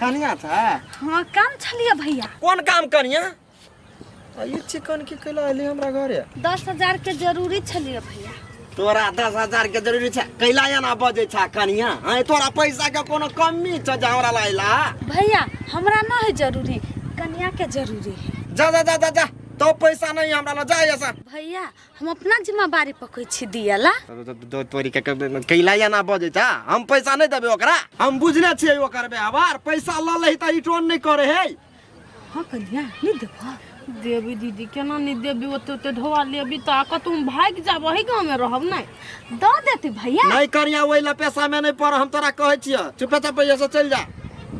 कनिया छै? हाँ, काम छलिए भैया। कोन काम कनिया? आ ई चिकन की कैला एली हमरा घरे? 10,000 के जरूरी छलिए भैया। तोरा 10,000 के जरूरी छै? कैला एना बजै छै कनिया? हाँ, तोरा पैसा के कोनो कमी छै जे हमरा ला अइला? भैया, हमरा न है जरूरी, कनिया के जरूरी है। जा जा जा जा जा, तो पैसा नहीं हमरा ला, जा ऐसा। भैया, हम अपना जिम्मेवारी पकड़ै छी दियला। तोरी के कैला एना बजै छै? हम पैसा नहीं देबै ओकरा, हम बुझने छियै ओकर व्यवहार। पैसा लऽ लही तऽ रिटर्न नहीं करे है। हाँ कनिया, नहीं देबो? देबी दीदी, केना नहीं देबी? ओते ओते ढोआ लेबी तऽ कतहु हम भागि जाब, ओही गाँव में रहब नहीं। दऽ देती भैया। नहीं कनिया, ओहि ला पैसा में नहीं पड़, हम तोरा कहै छियै, चुपे चाप से चलि जा।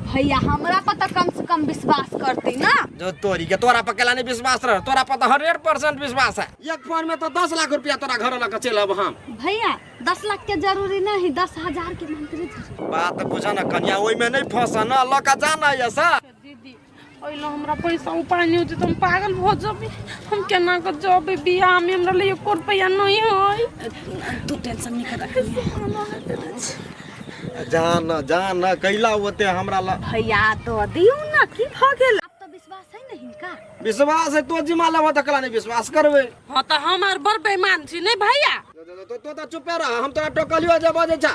भैया, हमरा पर तऽ कम से कम विश्वास करती ना। जो तोरी के, तोरा पर केला नहीं विश्वास रह? तोरा पर तऽ 100% विश्वास है। एक फोन में तो 10 लाख रुपया तोरा घर लऽ के चलि अब हम। भैया, 10 लाख के जरूरी नहीं, 10,000 के मात्र जरूरी। बात बुझ न कनिया, ओहिमे नहीं फंस न, लऽ के जा न ऐसा। दीदी, ओहि ला हमरा पैसा उपाय नहीं होते तऽ हम पागल भऽ जेबै। हम केना कऽ जेबै बियाह में? हमरा लिए एको रुपया नहीं है। तू टेंशन नहीं कर। जा न, जा न, कैला ओते हमरा ला। भैया, तो दियौ ना, की भऽ गेल? आब तऽ विश्वास है ने हिनका? विश्वास है, तो जिम्मा लेबऽ तऽ केला नहीं विश्वास करबै? हाँ, तऽ हम आर बड़ बेईमान छी नहीं भैया? तो तऽ चुपे रह। हम तोरा टोकलियो जे बजै छा?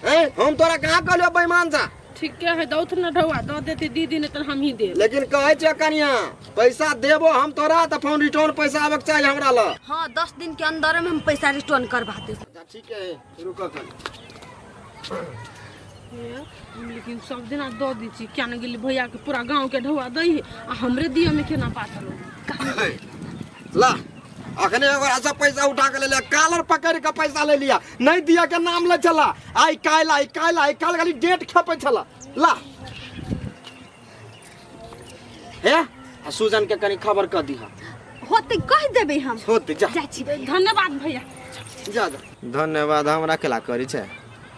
हैं, हम तोरा कहाँ कहलियो बेईमान छा? ठीके है, दौथ न ढौआ, दऽ देती दीदी, नहीं तऽ हम ही देब। लेकिन कहै छियै कनिया, पैसा देबो हम तोरा तऽ फोन रिटर्न पैसा आबक चाही हमरा लग। हाँ, 10 दिन के अंदर में हम पैसा रिटर्न करवा देब। अच्छा, ठीक है, रुक कनि। लेकिन सब दिना दऽ दै छी, क्या ने गेली भैया के पूरा गाँव के ढौआ दै है आ हमरे दिअ में केना पातल। ला, अखने ओकरा से पैसा उठा के ले लिया, कालर पकड़ के पैसा ले लिया, नहीं दिया के नाम ले चला। आई काल्हि, आई काल्हि, आई काल्हि, खाली डेट खेपै छला। ला हे, आ सुजन के कनी खबर कर दीहा। होते, कह देबै हम। होते, जा। जाइ छी भैया। धन्यवाद भैया। जा जा। धन्यवाद हमरा केला करी छै?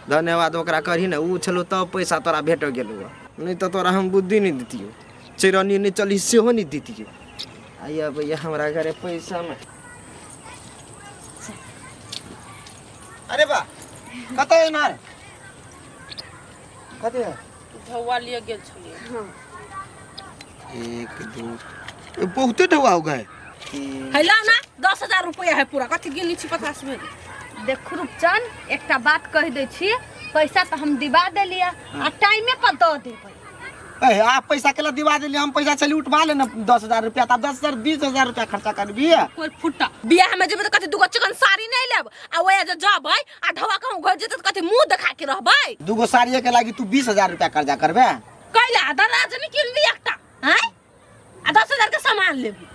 धन्यवाद ओकरा करही ने, उ छलो तब पैसा तोरा भेट गेलौ, नहीं तऽ तोरा हम बुद्धि नहीं दितियौ, चेरनी नहीं चली सेहो नहीं दितियौ। आइया भैया हमरा घरे पैसा में। अरे बा, कतऽ एनार कते है? ढौआ लिए गेल छलियै। एक, दू, ए, बहुते ढौआ हो गए। है ला ना, 10,000 रुपया है पूरा। कथी गिनी छी 50 में? देखू रूपचन, एकटा बात कहि दै छी, पैसा तऽ हम दिबा देलियै आ टाइमे पर दऽ देबै। ए, आप पैसा केला दिवा देली? हम पैसा चली उठवा ले ना 10,000 रुपया, तब 10,000 20,000 रुपया खर्चा करबी। कोई फुट्टा बियाह में जेबै तऽ कथी दूगो चिकन साड़ी नहीं लेब? आ ओया जे जबै आ ढौआ कहूँ घर जेतै तऽ कथी मुंह देखा के रहबै? दूगो साड़िये के लागी तू 20,000 रुपया कर्जा करबे? कैला दराज नहीं किनबी एकटा हैं आ 10,000 के सामान लेबी?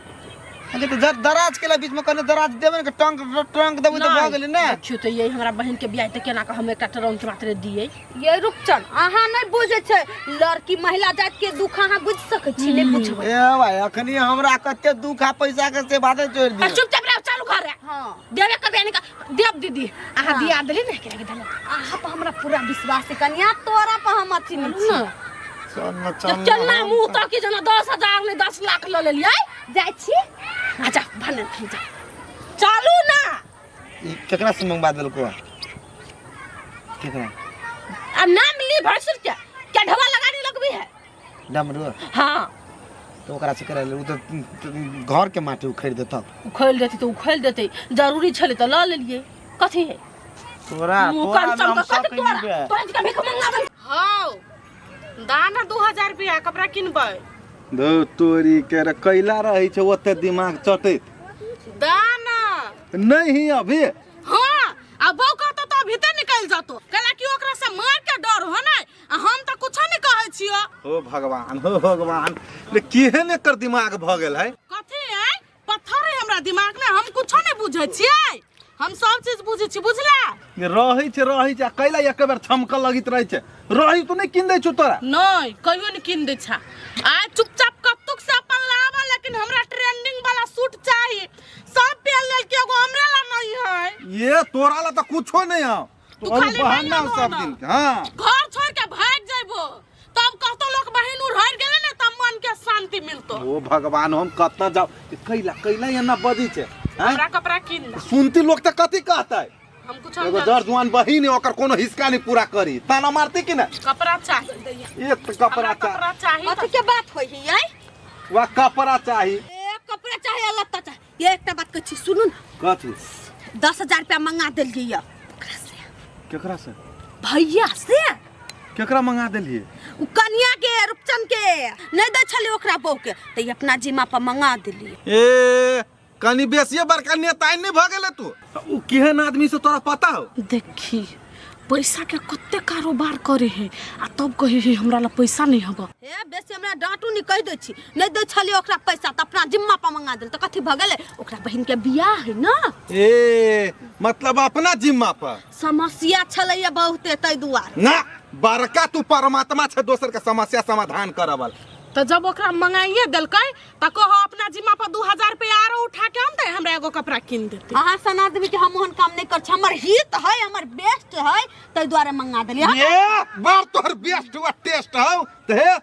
अरे तो जब दराज के ला बीच में कने दराज देबे ने, टंक ट्रंक देबे तऽ भऽ गेलै ने। देखियौ तऽ, यही हमरा बहन के बियाह तऽ केना कऽ हम एकटा ट्रंक मात्र दियै? ये रूपचन, अहाँ नहि बुझै छै लड़की महिला जात के दुख, अहाँ बुझि सकै छी? नहि बुझबै। ए भाई, अखनी हमरा कते दुख आ पैसा के से बाते छोड़ आ दियो। चुपचाप रह, चालू घर रे। हाँ। देबे करबे ने देब दीदी, अहाँ दिया देली ने केना के धन्यवाद। अहाँ पर हमरा पूरा विश्वास है कनिया, तोरा पर हम अथी नहीं छी। ना। चल न, चल न। चलना मुंह तो की जना 10,000 ने 10 लाख ल लेलियै। जाइ छी। अच्छा, भने जा, चालू ना। ई केकरा से मंगवा देलको? केकरा? आ नाम ली भैंसुर के, क्या ढवा लगाने लगबी है? डमरू? हाँ। तो ओकरा से करा ले, उ तो घर के माटी उखड़ि देतौ। उखैल देतै तऽ उखैल देतै, जरूरी छलै तऽ लऽ लेलियै, कथी है? तोरा मुँह तोरा कान में हम चमक शक कथी नहीं तोरा बे। तोरा के भीख मंगा बन। हौ, दाना 2000 रुपया, कपड़ा किनबै। धौ तोरी के रे, कैला रहै छै ओते दिमाग चटैत? दाना। नहीं अभी। हाँ, आ बहू कहतो तो भीतर निकल जतो, कहला कि ओकरा से मार के डर हो नै, आ हम तऽ कुछो नहीं कहै छियो। हो भगवान, हो भगवान रे, केहन एकर दिमाग भऽ गेल है? कथी है? पत्थर है हमरा दिमाग में? हम कुछो नहीं बुझै छियै? हम सब चीज बुझै छी, बुझला? रहै छै, रहै छै, आ कैला एक बेर छमकऽ लगैत रहै छै? रही तू नहि कीन दै छौ तोरा? नहीं, कहियो नहीं कीन दै छा। आइ चुपचाप कतुक से अपन लावा, लेकिन हमरा ट्रेंडिंग वाला सूट चाही। सब पहन लेलकै, एगो हमरा ला नहीं है। ये तोरा ला तऽ कुछो नहीं हौ। तू तोहर खाली बहाना नहीं सब आनो। दिन के, हाँ। घर छोड़ के भाग जाइबो तब कहतो लोग बहिन उड़हर गेले ने, तब मन के शांति मिलतो। ओ भगवान, हम कतना जाओ? कैला कैला एना बजै छै, आँय? हमरा कपड़ा कीन ला। सुनती लोग तऽ कथी कहतै? हम कुछ एगो जर जुआन बहिन है ओकर कोनो हिस्सा नहीं पूरा करी ताना मारती कि ना कपड़ा चाहिए एक तो कपड़ा हमरा चाही कपड़ा चाहिए कथी के बात होई है आई वा कपड़ा चाही ए कपड़ा चाहे लत्ता चाहे ये एकटा बात कहै छी सुनू ने कथी 10,000 रुपया मंगा देलियै यऽ ओकरा से केकरा से भैया से केकरा मंगा देलिए उ कनिया के रूपचंद के नहीं दै छलै ओकरा बहू के तऽ ई अपना जिम्मा पर मंगा देलियै ए कनी बेसिए बड़का नेता नहीं भऽ गेलै तू उ केहन आदमी से तोरा पता हो देखी पैसा के कते कारोबार करे है आ तब कहे है हमरा ला पैसा नहीं हब हे बेसी हमरा डांटू नहीं कहि दै छी नहीं दै छलियै ओकरा पैसा तऽ अपना जिम्मा पर मंगा देल तऽ कथी भऽ गेलै ओकरा बहिन के बियाह है ना ए मतलब अपना जिम्मा पर समस्या छलैया बहुते ताहि दुआरे ना बड़का तू परमात्मा छै दोसर के समस्या समाधान करऽ वाला तो जब ओकरा मंगाइए देलकै तऽ कहो अपना जिम्मा पर 2000 रुपया आरो उठा के आनतै हमरा एगो कपड़ा कीन देतै अहाँ सन आदमी के हम ओहन काम नहीं कर छी हमर हित है हमर बेस्ट है ताहि दुआरे मंगा देलियै ये बार तोहर बेस्ट हुआ टेस्ट हौ तऽ हे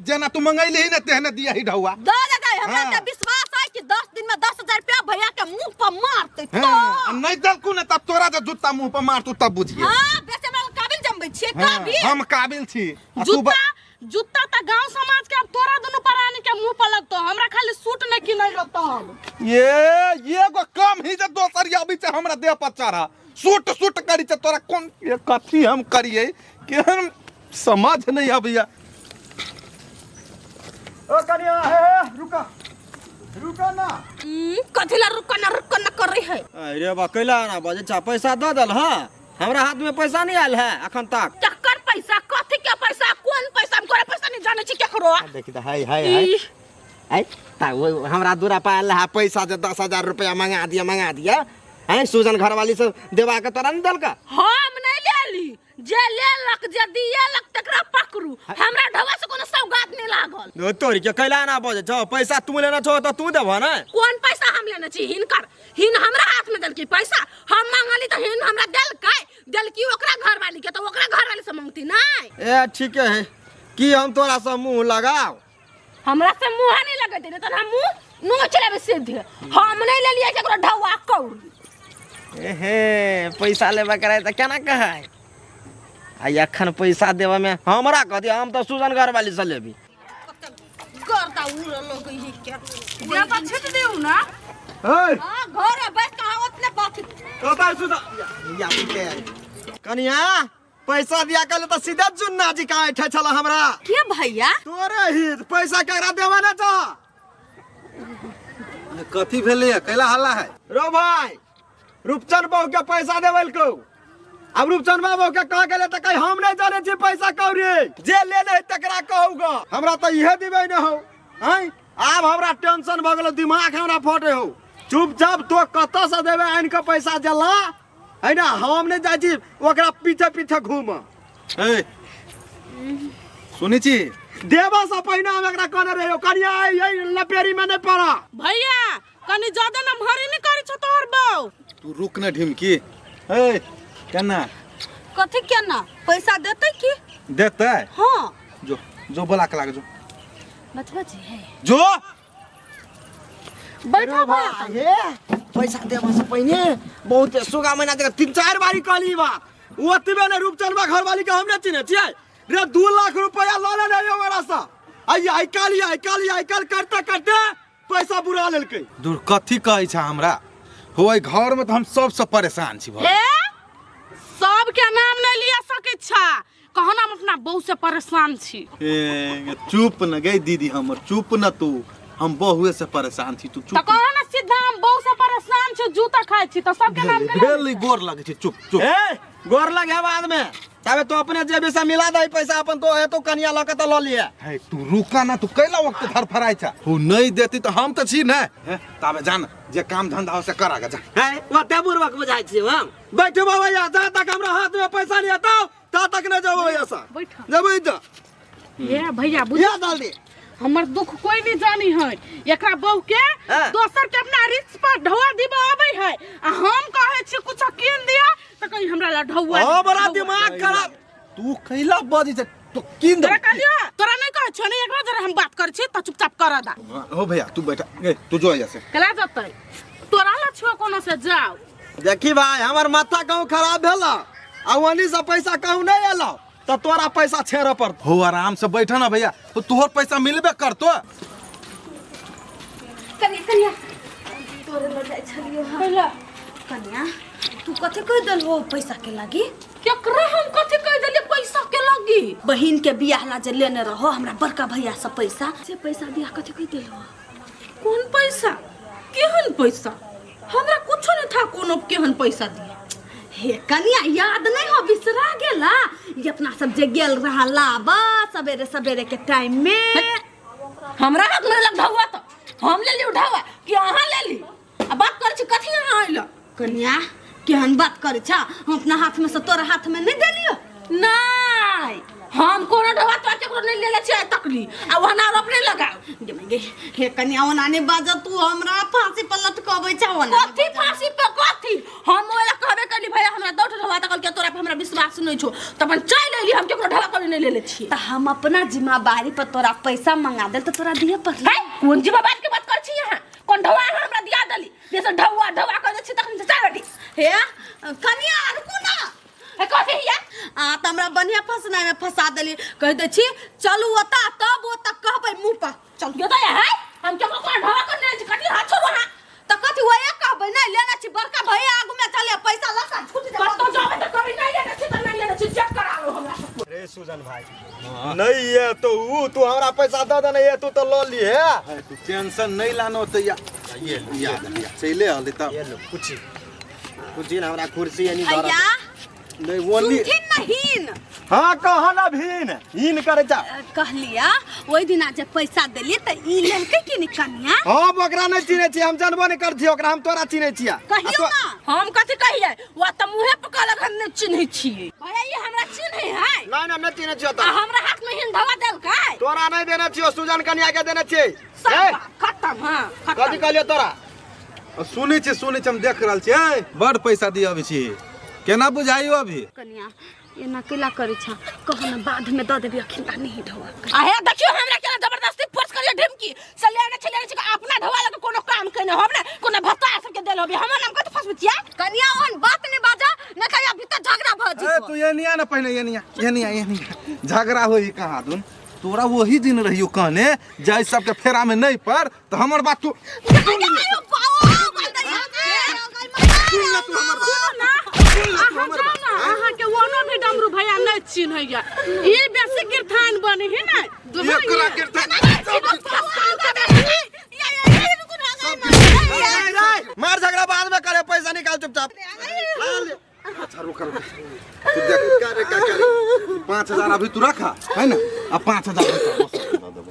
जेना तू मंगैली ही ना तेहने दिया ही ढौआ दऽ देतै हमरा हाँ। तऽ विश्वास है कि 10 दिन में 10,000 रुपया भैया के मुंह पर मारतै तो हाँ, आ नहीं देलकू ने तब तोरा जे जूता मुंह पर मारतू तब बुझिए हाँ बेसी हमरा काबिल जमबै छियै हाँ, काबिल हम काबिल छी आ तू जूता जूता तऽ गांव समाज के अब तोरा दुनू प्राणी के मुंह पर लगतो हमरा खाली सूट नहीं किनै लगतो हम ये ये गो कम ही जे दोसर अबै छै हमरा देह पर चढ़ा सूट सूट करी छै तोरा कोन ये कथी हम करिए केहन समझ नहीं अबैया ओ कनिया हे हे रुका रुका ना कथी ला रुक ना रुक ना कर रही है अरे बा कैला ना बजे छा पैसा दऽ देल हँ हमरा हाथ में पैसा नहीं आयल है अखन तक चक्कर पैसा कथी के पैसा कोन पैसा हम कोरा पैसा नहीं जाने छी केकरो देखी तऽ हाय हाय हाय हाय ता वो हमरा दूरा पायल है पैसा जे 10,000 रुपया मंगा दिया मंगा दिया हैं सुजन घरवाली से देवा के तोरा नहीं देलका हम नहीं लेली जे लेलक जे दिएलक तकरा पकड़ू हमरा ढवा से कोनो सौगात नहीं लागल ओ तोरी के कैला ना बजे छौ पैसा तू लेना छौ तऽ तू देबह ने कोन पैसा हम लेने छी हिनकर हिन हमरा हाथ में देलकी पैसा हम मांगली तऽ हिन हमरा देलकै देलकी ओकरा घरवाली के तऽ ओकरा घरवाली से मांगती नहीं ए ठीके है की हम तोरा से मुंह लगाओ हमरा से मुंह नहीं लगते नहीं तो हम मुंह नोच लेबे सीधे हम नहीं लेलिए केकरो ढवा कौड़ी एहे पैसा लेबे करे तऽ केना कहै आ एखन पैसा देबे में हमरा कह दिया हम तऽ सुजन घरवाली से लेबी गर्दा उड़ऽ लगै है के देह पर छीट दियौ ना ए हां घर में बैठ के अहाँ ओतने बात कतऽ सुजन या के कनिया पैसा दिया कल तऽ सीधे जुन्ना जी कहाँ ऐठे छल हमरा के भैया तोरे हित पैसा केकरा देबे ने छह कथी भेलै कैला हल्ला है रो भाई रूपचंद बाबू के पैसा देवल को अब रूपचंद बाबू के कह गेले तऽ कही हम नहीं जाने छी पैसा कौड़ी जे ले ले तकरा कहू ग हमरा तऽ इहे दिबै ने हो हैं आब हमरा टेंशन भऽ गेलो दिमाग हमरा फटे हो चुपचाप तो कतऽ से देबे आनि कऽ पैसा जला है ना हम नहीं जाइ छी ओकरा पीछे पीछे घूम ए सुनै छी देबा से पहिने हम एकरा कहने रहियो कनिया एहि लपेरी में नहीं पड़ा भैया कनी ज्यादा न भरी नहीं करी छो तोहर बौ तू रुक न ढिमकी ए केना कथी केना पैसा देतै की देतै हाँ जो जो बोला के लागे जो बचबा जी है जो बैठो भैया हे पैसा देबा से पहिने बहुत सुगा महीना देख तीन चार बारी कहली बात ओतबे ने रूपचंदबा घरवाली के हम नहीं चिन्है छियै रे 2 लाख रुपया लऽ लेने रहियै हमरा से आइ आइ काल्हि आइ काल्हि आइ काल्हि करते करते पैसा बुरा लेलकै दूर कथी कहै छै हमरा हो एहि घरमे तऽ हम सबसँ परेशान छी भऽ हे सबके नाम नहीं लिया सकै छा कहो ना हम अपना बहू से परेशान छी ए चुप न गई दीदी हमर चुप न तू हम बहुए से परेशान छी तू तो चुप कहो ना सीधा हम बहू से परेशान छी जूता खाइ छी तो सबके नाम के भेल गोर लगै छै चुप चुप ए गोर लगे बाद में तबे तो अपने जेबी से मिला दही पैसा अपन तो हेतो कनिया लऽ के तऽ लऽ लिहे हे तू रुका ना तू कैला वक्त धरफराइ छ हु नहीं देती तो हम तो छी ने हे ताबे जान जे काम धंधा हो से करा के जा है ओते बुड़बक बुझाइ छी हम बैठू भैया जा तक हमरा हाथ में पैसा नहीं आता ता तक नहीं जाबो भैया सा बैठ जेबै जा ये भैया बुझ या डाल दे हमर दुख कोई नहीं जानी है एकरा बहू के हाँ। दोसर के अपना रिक्स पर ढोआ दिबा आबै है आ हम कहै छी कुछ कीन दिया तऽ कहीं हमरा ला ढौआ ओ बड़ा दिमाग खराब तू कैला बजै छ तो कीन दे तोरा कहलियो तोरा नहीं कहै छौ ने एकरा जरा हम बात करै छी तऽ चुपचाप कर दा हो भैया तू बैठा ए तू जो यहाँ से कला जतै तोरा ला छो कोनो से जाओ देखी भाई हमर माथा कहूँ खराब भेल आ ओनी से पैसा कहूँ नहीं एलो तो तोरा पैसा छेड़े पड़तो। हो आराम से बैठा ना भैया, तो तोहर पैसा मिलबे करतो। कनिया कनिया तोरे लग जाइ छलियो। हां कनिया तू कथि कह देलहो पैसा के लागी? केकरा हम कथि कह देलिए पैसा के लागी? बहिन के बियाह ला जे लेने रहो हमरा बड़का भैया से पैसा, से पैसा दिया कथि कह देलहो? कोन पैसा? केहन पैसा? हमरा कुछो नहीं था कोनो केहन पैसा दिया। हे कनिया याद नहीं हो, बिसरा गेला ये अपना सब जे गेल रहा लाबा सवेरे सवेरे के टाइम में। हमरा हाथ में लग ढावा तो हम ले ली उठावा कि अहाँ ले ली? आ बात करै छी कथि अहाँ अइला? कनिया केहन बात करै छा, हम अपना हाथ में से तोरा हाथ में नहीं देलियो। नहीं हम कोनो ढवा तो केकरो नहीं लेले छी आइ तकली, आ ओहना अपने लगाओ। गे गे हे कनिया ओना नहीं बाज, तू हमरा फांसी पर लटकबै छा। ओना कथि फांसी पे कथि? हम ओला कहबे करली भैया हमरा दौड़ ढवा तकल के तोरा पर हमरा विश्वास नहीं छो, त अपन चल अइली, हम केकरो ढवा कभी नहीं लेले छी। त हम अपना जिम्मेवारी पर तोरा पैसा मंगा देल त तोरा दिए पड़ले। है कोन जिम्मेवारी के बात कर छी अहाँ? कोन ढवा अहाँ हमरा दिया देली? जैसे ढवा ढवा कर दे छी तखन से चल बेटी। हे कनिया रुकू ना। हे कथि हिया? आ त हमरा बढ़िया फसनाइ में फंसा देली, कह दे छी चलू ओता तब ओता कहबै मुंह पर चल। यो त है हम केकरो कोन ढवा कर नहीं छी, कथि हाथ छोड़ू अहाँ? त कथि वही कहबै नहीं लेना छी बड़का भैया आगू में चले पैसा लका छूट दे। कतौ जाबे त कभी नहीं लेना छी त नहीं लेना छी, चेक करालो हमरा सब। रे सुजन भाई नहीं ये तो ऊ तू हमरा पैसा दे दे, नहीं ये तू तो ल ली है। तू टेंशन नहीं लानो तो या ये याद चले आले तब। ये लो कुछ कुछ ना हमरा कुर्सी यानी धरा भैया नहीं ओनली सुनथिन नहीं। हां कह ना भीन हीन करे जा। कहलिया ओहि दिना जे पैसा देलिए त ई लेलकै कि नहीं कनिया? हम ओकरा नहीं चिन्है छी, हम जानबो नहीं कर छी ओकरा, हम तोरा चिन्है छिया। कहियो ना। हम कथि कहिए? वा त मुहे पर कहलक हम नहीं चिन्है छियै। भैया ई हमरा चिन्है है? नहीं नहीं नहीं चिन्है छियो आ हमरा हाथ में हिन धवा देलकै। तोरा नहीं देने छियो, सुजन कनिया के देने छियै। सब बात खत्म। हां खत्म। कथि कहलियो तोरा? सुनै छी सुनै छी हम देख रहल छी। बड़ पैसा दिअ अबै छी, केना बुझाइयो अभी? कनिया एना केला करै छा, कह ना बाद में the देबी अखिन नहीं ढवा। आ हे देखियो हमरा केना जबरदस्ती फोर्स करियो ढिमकी से लेने छै लेने छै, अपना ढवा लगे कोनो काम केने होब ने, कोनो भत्ता सब के देल होबी, हमर नाम कत फसबै छियै? कनिया ओहन बात नहीं बाजा न कहिया भीतर झगड़ा भ ए जेतो। तू एनिया ना पहिने एनिया एनिया एनिया झगड़ा होई कहाँ दुन? तोरा वही दिन रहियो कहने जाय सबके फेरा में नहीं पर तो हमर बात तू सुन ले, तू हमर बात ना अहाँ जाओ ना, अहाँ के ओनो भी डमरू भैया नहीं चिन्हैया, ई बेसी गिरथान बने है ना। एकरा गिरथान मार झगड़ा बाद में करे, पैसा निकाल चुपचाप। अच्छा रुक रुक तू देख करे का करे 5000 अभी तू रखा है ना, अब 5000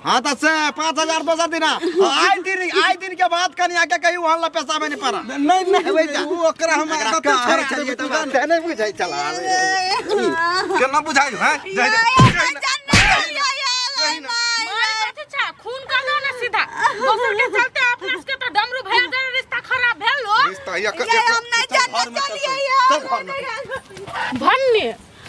हाँ तो से 5000 दोसर दिना आइ दिन के बाद कनिया के कहीं वहां ला पैसा में नहीं पड़ा। नहीं नहीं वो ओकरा हम आदत छोड़ा चलिए देबै, तो तू जान। नहीं बुझाई चला केना बुझाइ है? जाय जा। मार कथि छा खून का लो ना सीधा दोसर के चलते अपना के तो डमरू भैया जरे रिश्ता खराब भेल लो। रिश्ता या हम नहीं जानते चलिए। भन्ने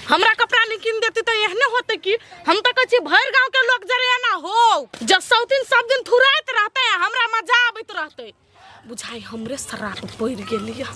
हमरा कपड़ा नहीं किन देती तो एहने होते कि हम तो कहै छी भरि गांव के लोग जरे एना हो जब सौतीन सब दिन थुराइत रहते हमरा मजा आबैत रहते। बुझाई हमरे शराब पड़ि गेलिया।